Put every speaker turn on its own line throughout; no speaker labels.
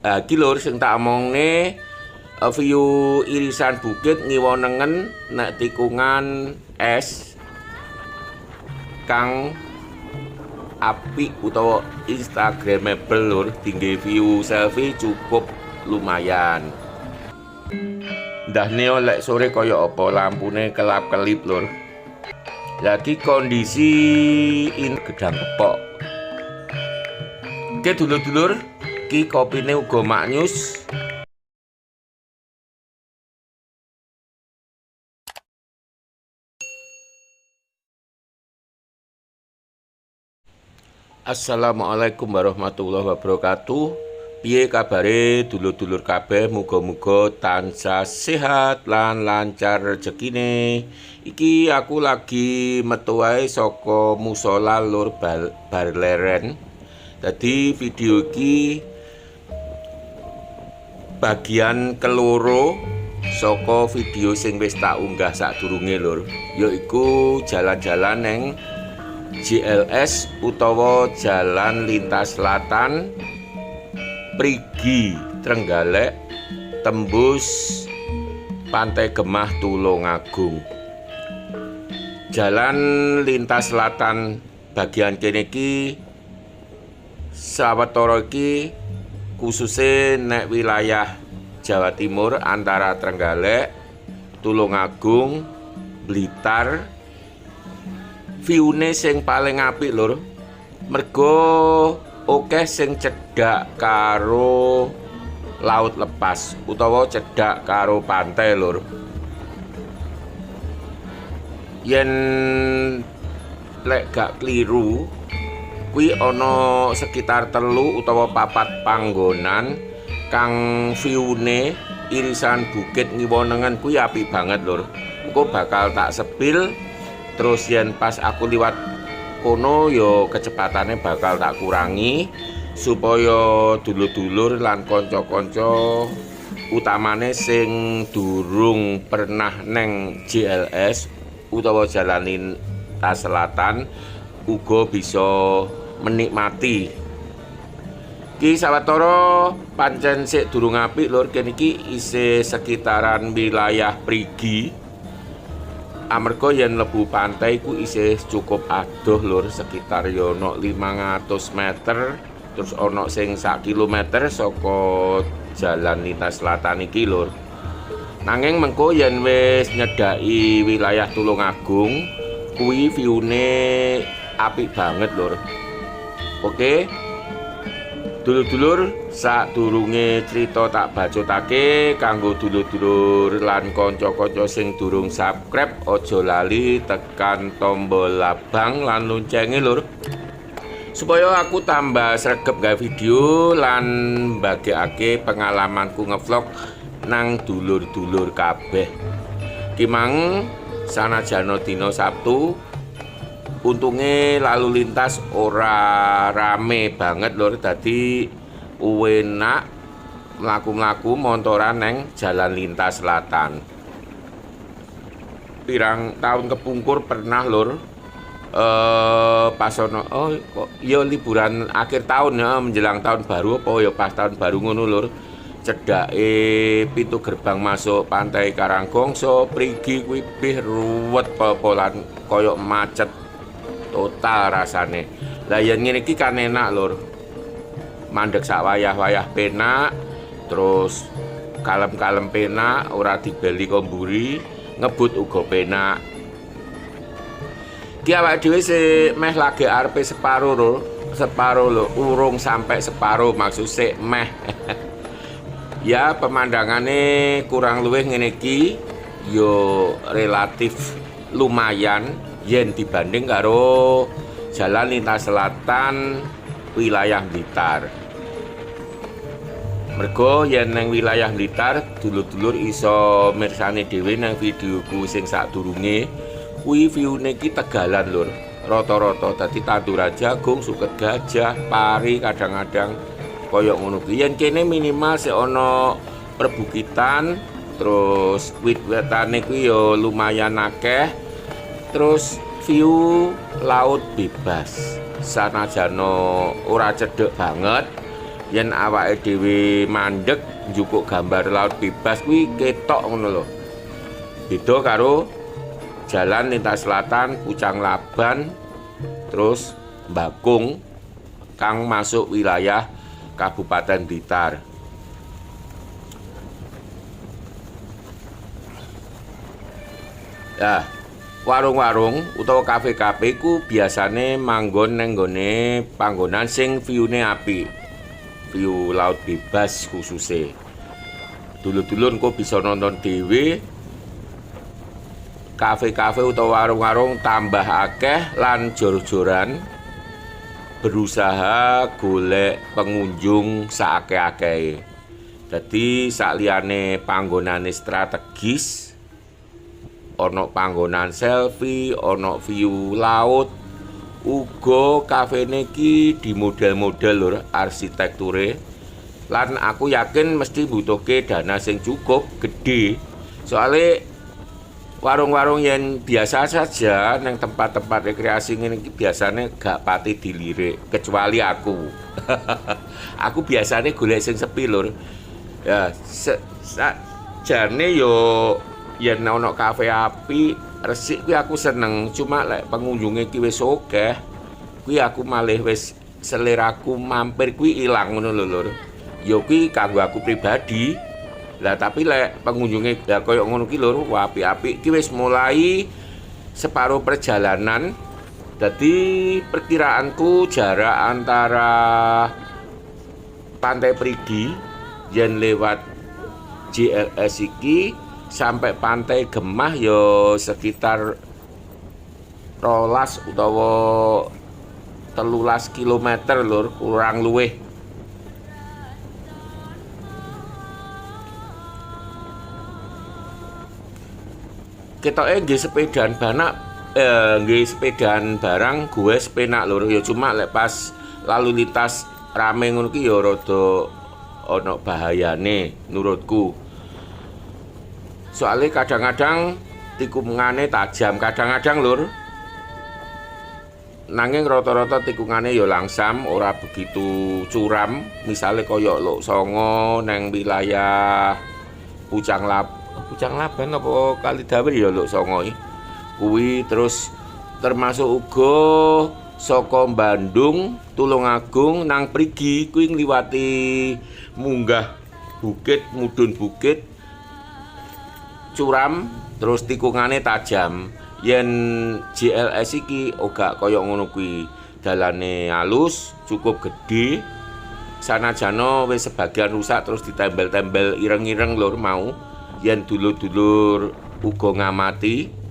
Iki lur sing tak omongne, view irisan bukit ngiwa nengen nek tikungan S kang apik utawa instagramable lur, tinggi view selfie cukup lumayan. Ndahne lek sore kaya apa lampune kelap-kelip lur. Lagi kondisi in Gedang Kepok. Oke dulur-dulur, ki kopine uga maknyus. Assalamualaikum warahmatullahi wabarakatuh. Piye kabare dulur-dulur kabeh? Muga-muga tansah sehat lan lancar rezekine. Iki aku lagi metu wae saka musala lur, bar leren. Dadi video iki bagian keloro saka video sing wis tak unggah sadurunge lur, yaiku jalan-jalan neng JLS utawa Jalan Lintas Selatan Prigi Trenggalek tembus Pantai Gemah Tulungagung. Jalan Lintas Selatan bagian kene iki sawetara iki khususe nek wilayah Jawa Timur antara Trenggalek, Tulungagung, Blitar, viewne sing paling apik lur. Mergo akeh sing cedhak karo laut lepas utawa cedhak karo pantai lur. Yen lek gak kliru kuwi ana sekitar 3 utawa 4 panggonan kang viewne irisan bukit ngiwa nengen kuwi apik banget lur. Engko bakal tak sepil, terus yen pas aku liwat kono yo kecepatane bakal tak kurangi supaya dulur-dulur lan kanca-kanca utamane sing durung pernah neng JLS utawa Jalan Lintas Selatan uga bisa menikmati. Ki sawetara pancen sik durung apik lur, kene iki isih sekitaran wilayah Prigi. Amarga yen mlebu pantai ku isih cukup adoh lur, sekitar yo ono 500 meter, terus ono sing sak kilometer saka Jalan Lintas Selatan iki lur. Nanging mengko yen wis nyedhaki wilayah Tulungagung kuwi viewne apik banget lur. Oke. Dulur-dulur, sadurunge crita tak bacotake kanggo dulur-dulur lan kanca-kanca sing durung subscribe, aja lali tekan tombol abang lan loncenge lur, supaya aku tambah sregep gawe video lan mbagekake pengalamanku ngevlog nang dulur-dulur kabeh. Ki mang sanajana dina Sabtu, untunge lalu lintas ora rame banget lur, dadi enak mlaku-mlaku montoran neng Jalan Lintas Selatan. Pirang tahun kepungkur pernah lur, pas ono, oh kok ya liburan akhir tahun ya, menjelang tahun baru apa ya pas tahun baru ngono lur, cedhake pintu gerbang masuk pantai Karanggongso Prigi kuwi bih ruwet pol-polan koyok macet total rasane. Lah yen ngene iki kan enak lur, mandek sak wayah-wayah penak, terus kalem-kalem penak, ora dibeli komburi, ngebut uga penak. Ki awake dhewe sik meh lagi arepe separo lur, separo lho, urung sampai separo, maksud sik meh. Ya pemandangane kurang luwih ngene iki yo relatif lumayan yen dibanding karo Jalan Lintas Selatan wilayah Blitar. Mergo yen nang wilayah Blitar dulur-dulur iso mirsani dhewe nang videoku sing sadurunge, kuwi viewne iki tegalan lur, rata-rata dadi tanduran jagung, suket gajah, pari kadang-kadang kaya ngono kuwi. Yen kene minimal sik ana perbukitan, terus wit-witane kuwi ya lumayan akeh, terus view laut bebas. Sanajana ora cedhek banget, Yen awake dhewe mandeg njupuk gambar laut bebas kuwi ketok ngono lho. Beda karo jalan lintas selatan Pucang Laban terus Bakung kang masuk wilayah Kabupaten Blitar. Nah, warung-warung utawa kafe-kafe ku biasane manggon nang nggone panggonan sing view-ne apik. View laut bebas khususe. Dulur-dulur engko bisa nonton dhewe kafe-kafe utawa warung-warung tambah akeh lan jor-joran berusaha golek pengunjung saakeh-akehe. Dadi sakliyane panggonane strategis, ana panggonan selfie, ana view laut, uga kafene iki di model-model lur arsitekture. Lan aku yakin mesti butuhke dana sing cukup gede. Soale warung-warung yang biasa saja nang tempat-tempat rekreasi ngene iki biasane gak pati dilirik kecuali aku. Aku biasane golek sing sepi lur. Ya, jane yo yen ana kafe apik, resik kuwi aku seneng. Cuma lek pengunjunge ki wis akeh, kuwi aku malih wis seleraku mampir kuwi ilang ngono lho lur. Ya kuwi kanggo aku pribadi. Lah tapi lek pengunjunge lah koyo ngono ki lur, apik-apik ki wis mulai separuh perjalanan. Dadi perkiraanku jarak antara Pantai Prigi yen lewat JLS iki sampai Pantai Gemah ya sekitar 12 utawa 13 kilometer lur, kurang luwih. Ketoke nggih sepedaan banak, nggih sepedaan barang gue sepenak lur ya, cuma lek pas lalu lintas rame ngono ki ya rada ana bahayane nurutku. Soale kadang-kadang tikungane tajam, kadang-kadang lur. Nanging rata-rata tikungane ya langsam, ora begitu curam. Misale kaya Lok Songo nang wilayah Pucang Laban apa Kalidawir ya Lok Songo iki. Kuwi terus termasuk uga saka Bandung, Tulungagung nang Prigi kuwi ngliwati munggah bukit, mudhun bukit curam terus tikungane tajam. Yen JLS iki ora kaya ngono kuwi, dalane halus, cukup gedhe. Sanajana wis sebagian rusak terus ditembel-tembel ireng-ireng lur mau. Yen dulur-dulur uga ngamati.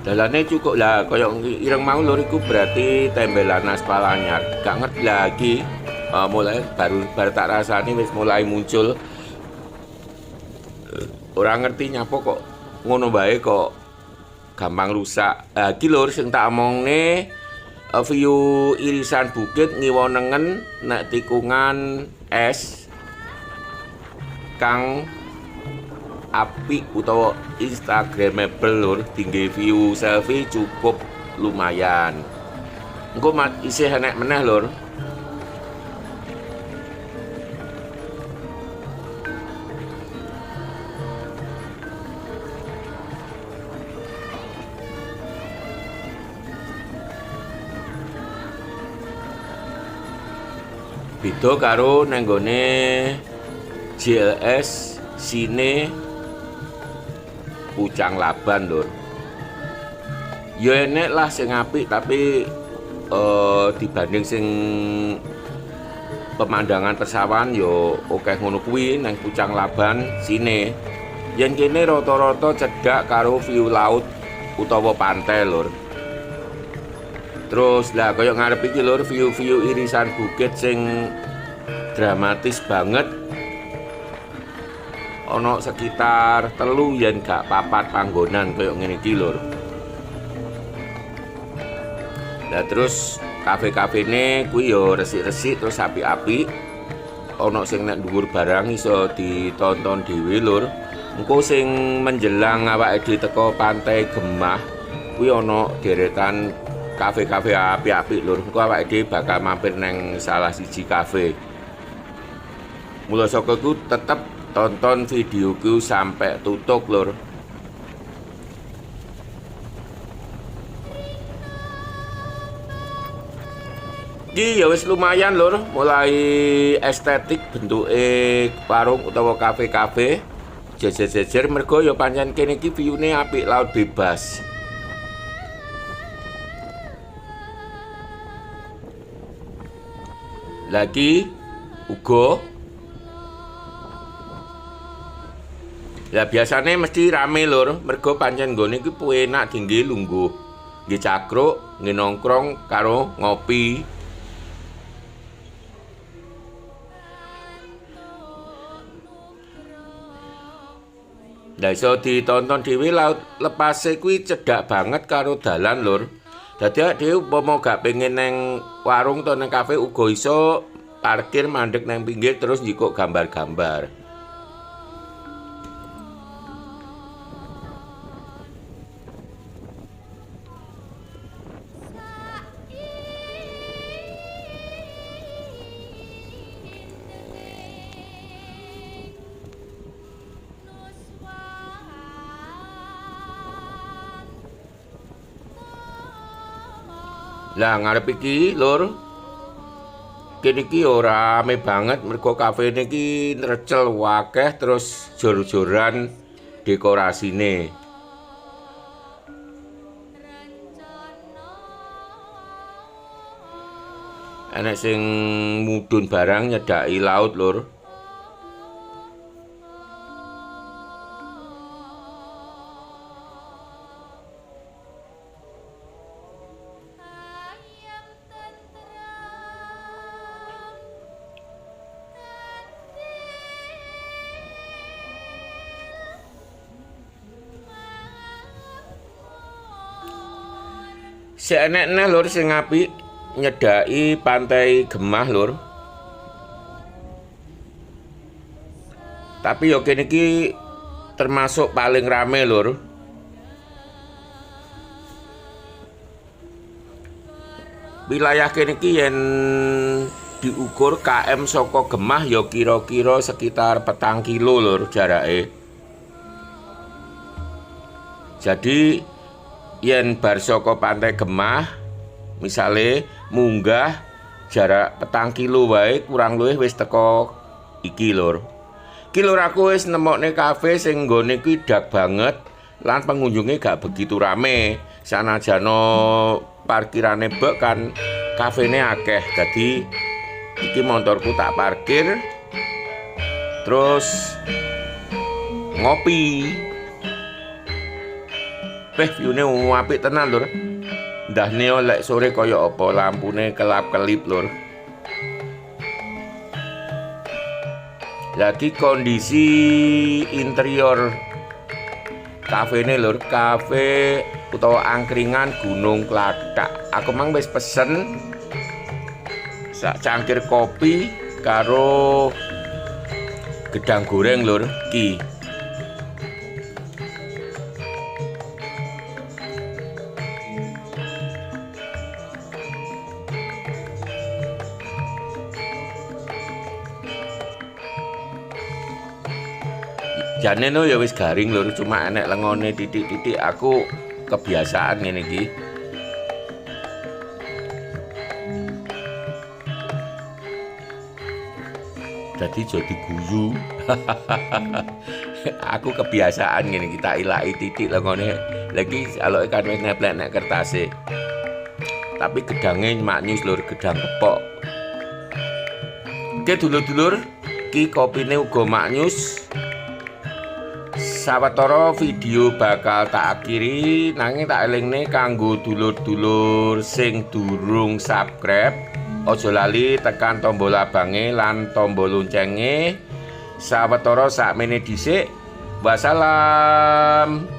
Dalane cukup lah, kaya ireng mau lur iku berarti tembelan aspal anyar. Gak ngerti lagi, mulai baru tak rasani wis mulai muncul. Ora ngerti nyapa kok ngono bae kok gampang rusak. Iki lur sing tak omongne, view irisan bukit ngiwa nengen nek tikungan es kang apik utawa instagramable lur, tinggi view selfie cukup lumayan. Engko isih enek meneh lur. Beda karo nang nggone JLS Sine Pucang Laban lur. Ya enek lah sing apik tapi dibanding sing pemandangan persawahan ya akeh ngono kuwi nang Pucang Laban Sine. Yen kene rata-rata cedhak karo view laut utawa pantai lur. Terus lah kaya ngarep iki lur, view-view irisan bukit sing dramatis banget. Ana sekitar 3 yen gak 4 panggonan kaya ngene iki lur. Lah terus kafe-kafene kuwi ya resik-resik terus apik-apik. ana sing nek dhuwur barang iso ditonton dhewe lur. Engko sing menjelang awake dhewe teko Pantai Gemah kuwi ana deretan kafe-kafe apik-apik lur. Engko awake dhewe bakal mampir neng salah siji kafe. Mula saka iku tetep tonton videoku sampai tutup lur. Iki ya wis lumayan lur, mulai estetik bentuke warung utawa kafe-kafe jejer-jejer mergo ya pancen kene iki view-ne apik, laut bebas. Lagi uga ya biasane mesti rame lur, mergo pancen nggone iki enak dingge lungguh, nggih cakruk, nggih nongkrong karo ngopi. Lah iso ditonton dhewe laut lepase kuwi cedhak banget karo dalan lur. Dadi awake dhewe umpama gak pengen neng warung utawa neng kafe uga iso parkir mandek neng pinggir terus njikuk gambar-gambar. Lah ngarep iki lur, kene iki ora rame banget mergo kafene iki nrecel akeh terus jor-joran dekorasine. Enek sing mudhun barang nyedhaki laut lur. Sik enek neh lur sing apik nyedhaki Pantai Gemah lur. Tapi yo kene iki termasuk paling rame lur. Wilayah kene iki yen diukur KM saka Gemah yo kira-kira sekitar 4 kilo lur jarake. Jadi yen bar saka Pantai Gemah misale munggah jarak 4 kilo wae kurang luwih wis teko iki lur. Iki lur aku wis nemokne kafe sing nggone kuwi dak banget lan pengunjunge gak begitu rame. Sanajana parkirane bek kan kafene akeh. Dadi iki montorku tak parkir terus ngopi. Beh, view-ne apik tenan lur. Ndahne lek sore kaya apa lampune kelap-kelip lur. Lagi kondisi interior kafene lur, kafe utawa angkringan Gunung Klathak. Aku mang wis pesen sak cangkir kopi karo gedang goreng lur ki. Jane no ya wis garing lur, cuma enek lengone titik-titik. Aku kebiasaan ngene iki. Dadi aja diguyu. Aku kebiasaan ngene iki, tak ilaki titik lengone. Lagi aloke kan wis neplek nek kertase. Tapi gedange maknyus lur, gedang kepok. Oke dulur-dulur, ki kopine uga maknyus. Sawetara video bakal tak akhiri, nanging tak elingne kanggo dulur-dulur sing durung subscribe, aja lali tekan tombol abange lan tombol loncenge. Sawetara sakmene dhisik. Wassalam.